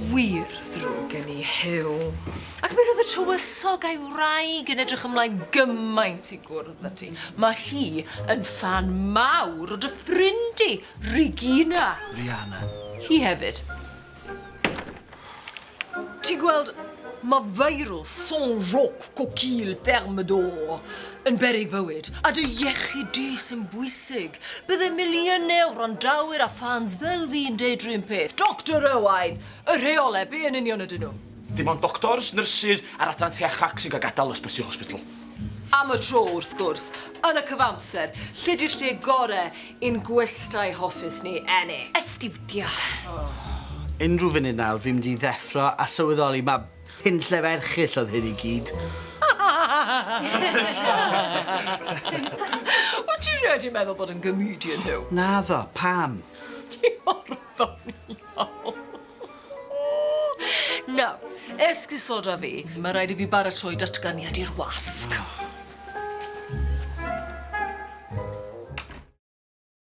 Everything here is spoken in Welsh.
Wir ddrwg gen i, Huw. Ac mi roedd y tywysog a'i wraig yn edrych ymlaen gymaint i gwrdd â ti. Mae hi yn ffan mawr o dy ffrind di, Regina. Rihanna. Hi hefyd. Ti'n gweld, mae viral Saint-Jacques Coquille Ferme d'Or yn beryg bywyd, a dy iechyd di sy'n bwysig. Bydde miliynau o wrandawyr a ffans fel fi'n deud rhywun peth. Doctor Owain, y rheolau, be yn union ydyn nhw? Dim ond doctors, nyrsys a'r adran THAC sy'n cael gadael Ysbyty Hospital. Am y tro, wrth gwrs. Yn y cyfamser, lle di'r lle gore i'n gwestai hoffus ni, Enni? Y stiwdio. Unrhyw funud nawr, fi'n mynd i ddeffro a sylweddoli ma' hunllef erchyll oedd hyn i gyd. Wyt ti rioed 'di meddwl bod yn gomedian, Huw? Naddo, pam? Ti mor ddoniol. Nawr, esgusoda fi, mae rhaid i fi baratoi datganiad i'r wasg.